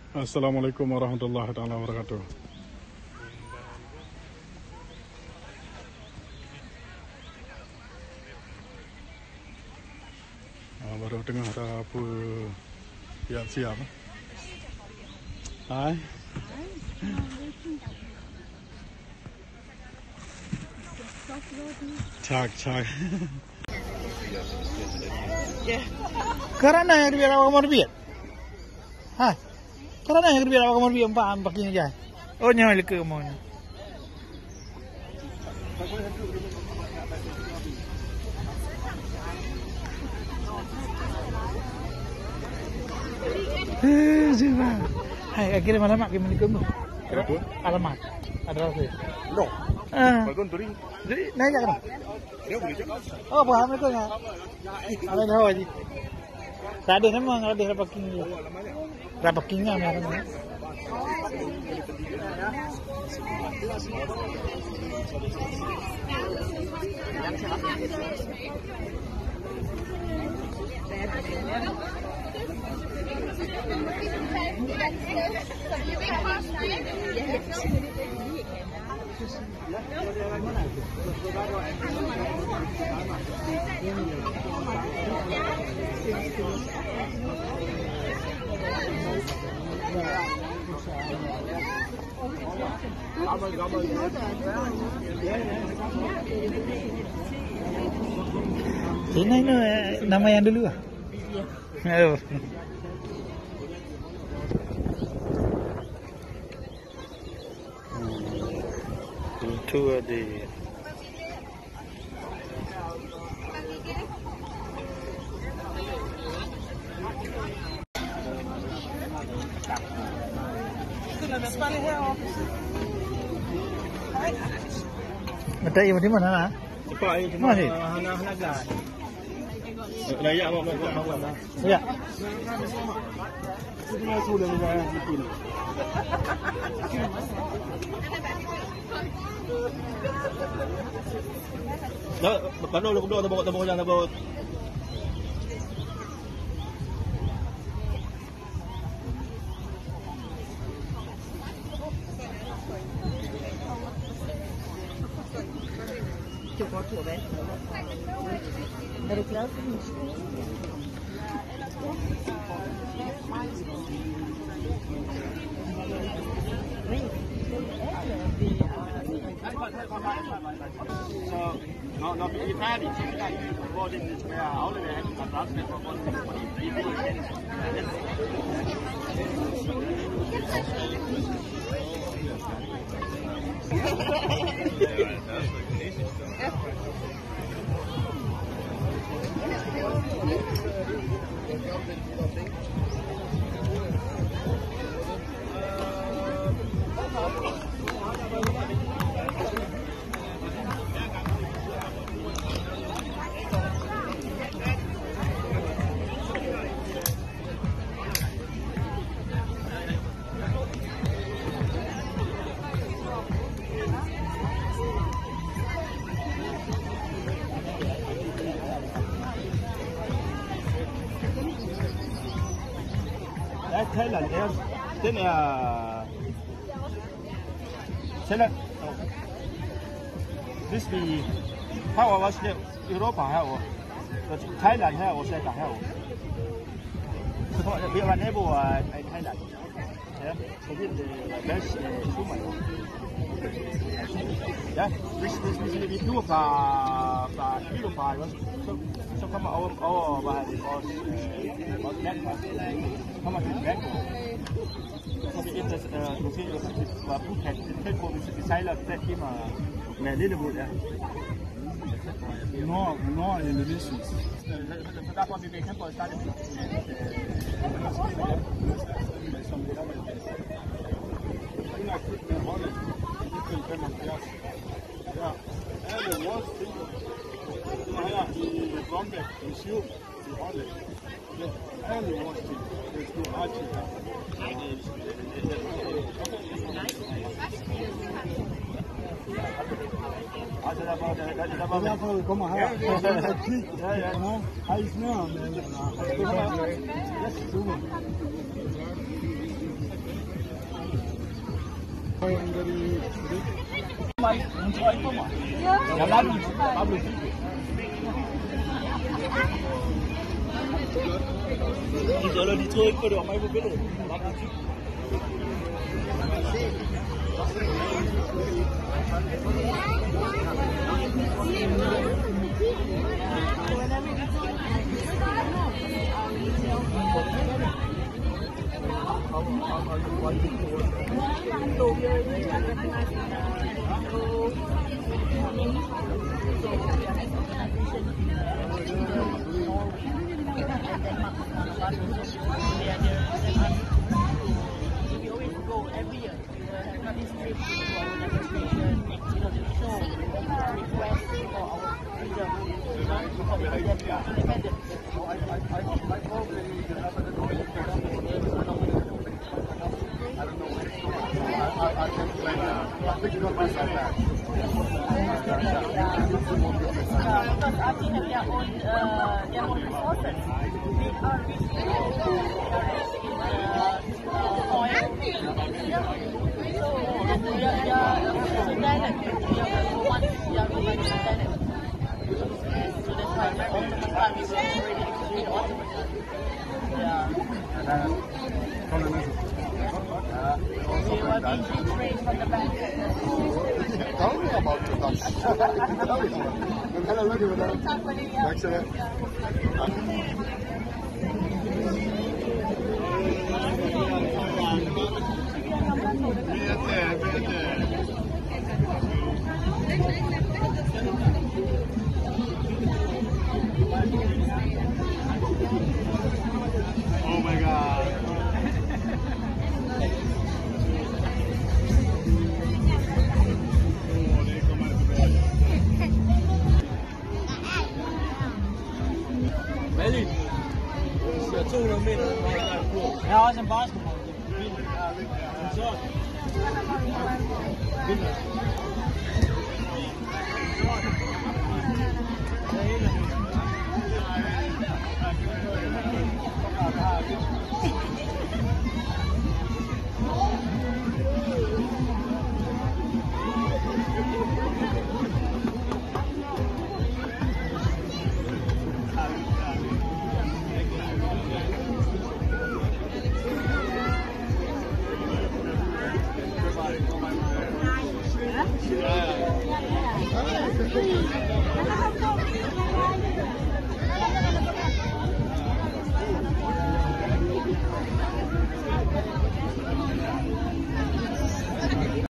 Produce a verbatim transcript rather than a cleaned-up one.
Assalamualaikum warahmatullahi taala wabarakatuh. Ah, baru tengah dah apa, siap-siap. Hai. Cak, cak. Karena yang dia rawang marbit. Ha. Karena yang dia rawang marbit empat, empat kini aja. Oh, nyawa leka mau ni. Eh, Zira. Hai, akhirnya malam mak gimana kamu? Kenapa? Alamat. Ada rasa. No. Ah. Bagus turi. Jadi naik kan? Dia boleh cakap. Oh, paham itu ya. Ada dah wajib. Radeh nama, radeh rapaking dia. Rapaking nama. Sini ni, eh, nama yang dulu ah. Oh. Itu ada. Ada yang di mana lah? Cepat, ayo, cepat. Masih? Ah, hana, hana gas. Layak, mak, mak, mak, mak, mak. Ya. Dah, kano lu kedua tabok, tabok jangan tabok. So, no, no, Thailand, yeah. Then, uh, Thailand. This be how I was there, Europa, how? But Thailand, how was that, how? So, we were never, uh, in Thailand. Yeah, so this the best, uh, human. Yeah, this, this, this will be two of, uh, uh, Europa, was so, so come our, our, uh, because, uh, come on, back. No, no, Indonesia. Because I think their own, uh, their own resources. They are rich in oil. So, they are, they are, uh, talent. They are one, they are one talent. So that's why my own family is really extreme. Yeah. Tell me about your dog. Tell me about it. Excellent. Oh my God. Really? You're too limited. Yeah, I was in basketball.